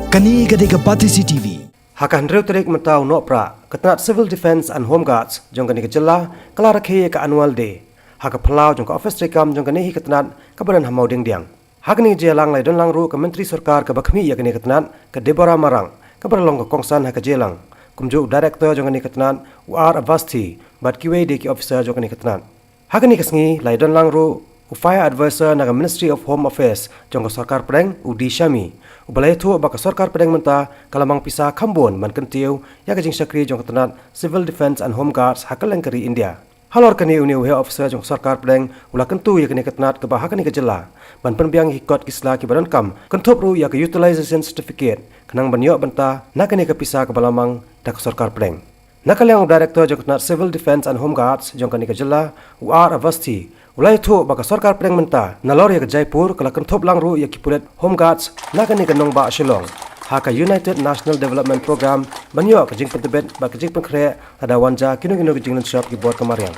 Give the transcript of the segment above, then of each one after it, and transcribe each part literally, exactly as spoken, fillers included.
Kane ka dei ka Batesi T V. Ha ka hynriew tarik mynta u Nohprah, ka tnat Civil Defence and Home Guards jong kane ka jylla ka la rakhe ïa ka Annual Day ha ka phyllaw jong ka ophis treikam jong kane hi ka tnat kaba don ha Mawdiangdiang. Ha kane ka jingïalang la ïadon lang ruh ka Myntri Sorkar kaba khmih ïa kane ka tnat, ka Deborah Marak, kaba la long ka kongsan ha ka jingïalang, kumjuh u Director jong kane ka tnat, u R Avasthi, bad kiwei de ki officer jong kane ka tnat. Ha kane ka sngi la ïadon lang ruh u Fire Advisor na ka Ministry of Home Affairs jong ka Sorkar Pdeng, u D Shami, uba la ïathuh ba ka Sorkar Pdeng mynta ka la mang pisa kham bun ban kyntiew ïa ka jingshakri jong ka tnat Civil Defence and Home Guards ha kylleng ka ri India. Halor kane, une u heh officer jong ka Sorkar Pdeng u la kyntu ïa kane ka tnat kaba ha kane ka jylla ban pynbiang ïa ki kot ki sla kiba donkam, kynthup ruh ïa ka Utilisation Certificate, khnang ban ïoh bynta na kane ka pisa kaba la mang da ka Sorkar Pdeng. Na ka liang u Director jong ka tnat Civil Defence and Home Guards jong kane ka jylla, u R Avasthi, u la ïathuh ba ka Sorkar Pdeng mynta, nalor ïa ka Jaipur, ka la kynthup lang ruh ïa ki pulit Home Guards na kane ka nongbah Shillong ha ka United National Development Programme, ban ïoh ka jingpyntbit bad ka jingpynkhreh lada wan jia kino kino ki jinglynshop ki bor ka mariang.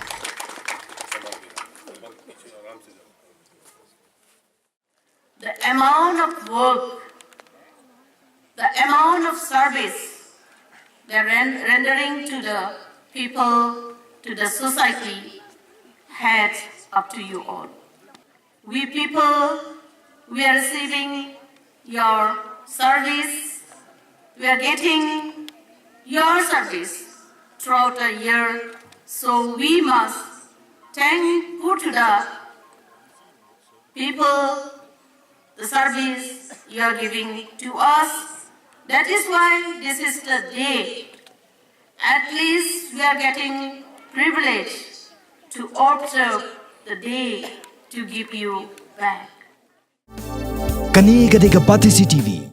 The amount of work, the amount of service they're ren-, rendering to the people, to the society, hats up to you all. We people, we are receiving your service, we are getting your service throughout the year, so we must thankful to the people, the service you are giving to us. That is why this is the day. At least we are getting privilege to observe the day to give you back. Kane ka dei ka Batesi T V.